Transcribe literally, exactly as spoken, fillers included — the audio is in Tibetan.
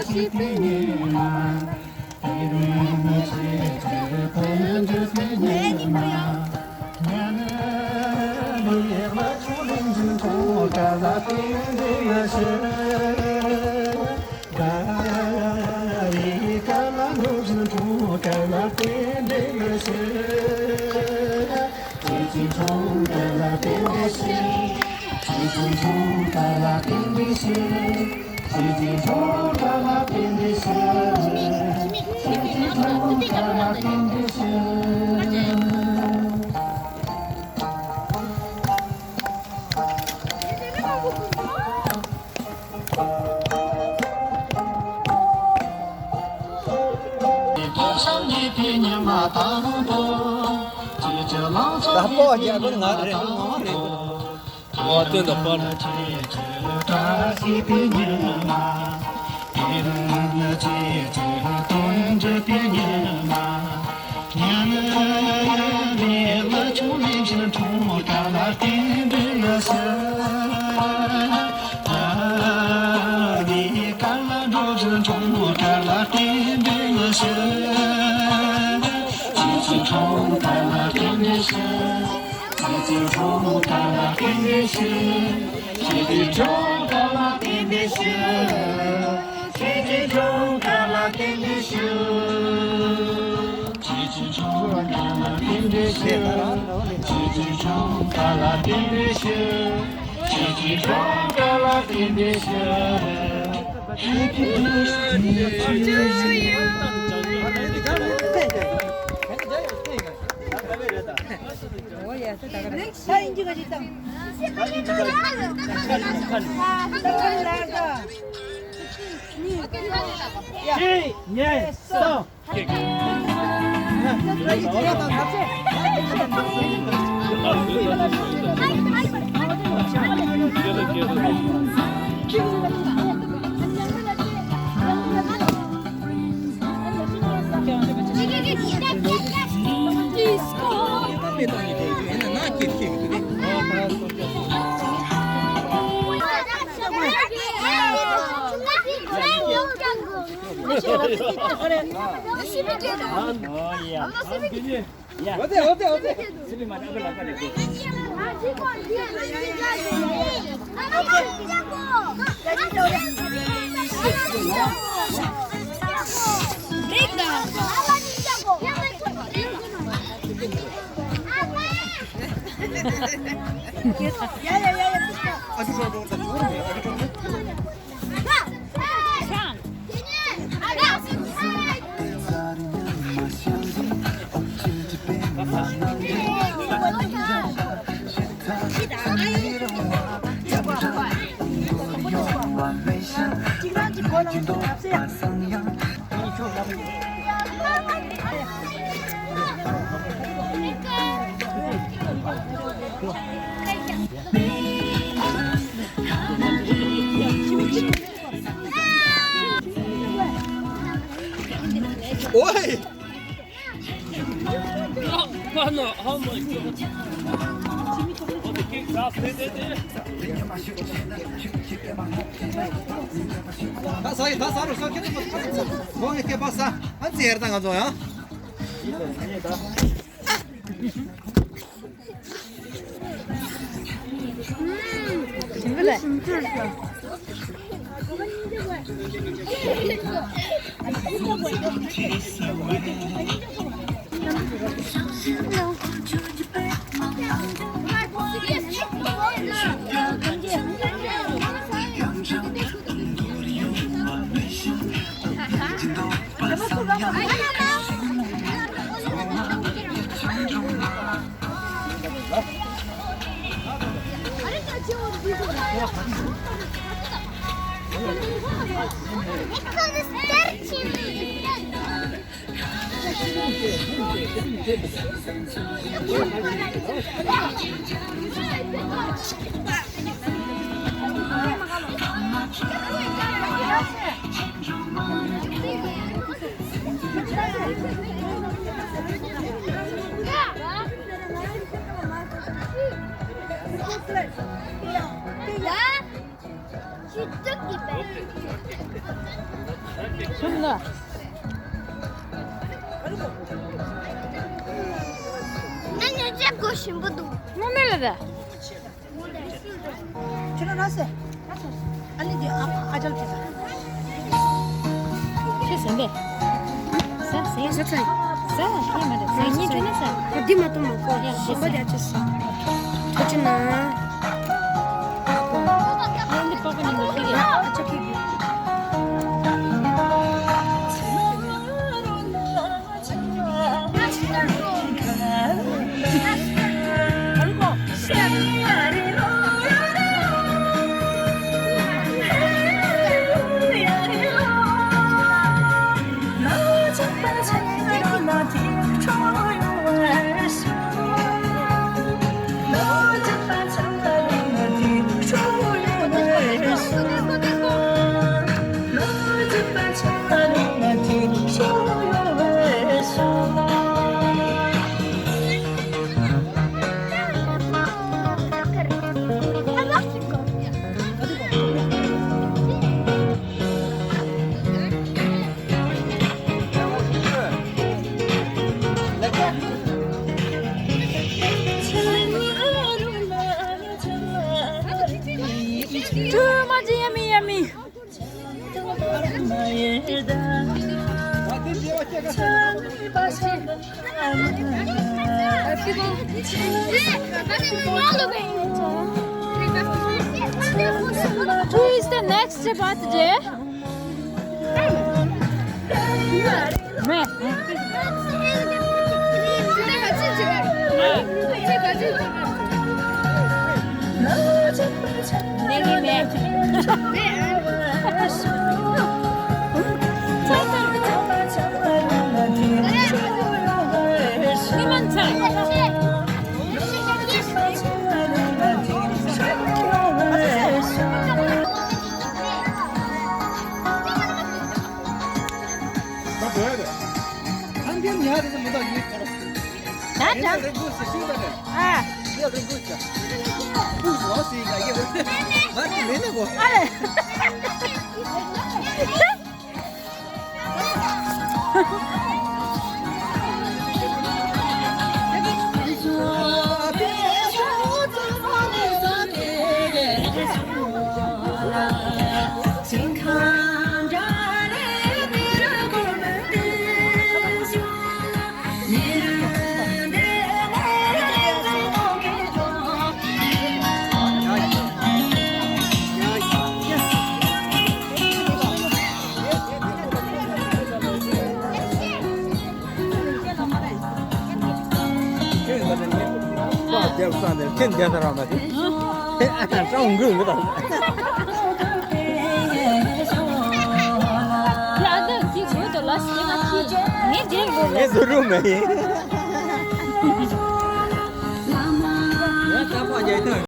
ད་པོ་རྒྱ་གོ་ང་རེད། ཨོ་དེ་འདྲ་པར། Oi! No, no, oh my God. Oh, the kick, that's it, it, it. ད་ཟ་ཡི་ད་ཟ་རོ་ཟ་ཁྱེད་ཚོ་ཁོང་གི་སྐེད་པ་ཟ། ཨ་ཙི་ཡར་ད་ང་ཚོ་ཡང་། ཁྱོད་ལ། ང་ཉལ་ཆས་གོ་ཞིམ་པོ་འདུག་དངོས་གནས་ལ་རེད། ཁྱོད་རང་ར་སེ། ཨ་ནི་འདི་ཨ་ཨ་ཅག་ཁྱེད་ས། ཁྱེད་ཟེར་འདི། ཟ་ཟེར། ཟ་ཚར། ཟ་ཁྱེད་མ་རེད། ཟ་གཉིས་ཁྱོད་ན་ཟ། འདི་མ་གཏོང་མ་གོ་ཡ་ཞིམ་པ་དེ་ཨ་ཅག་ཟ། ཐུགས་རྗེ་གནང་། ཨ་འདི་པགས་པ་ནི་མི་ཤེས་ཡ། ཨ་ཅག་ཁྱེད་ཀྱི། Too much yummy, yummy. Who is the next birthday? Me.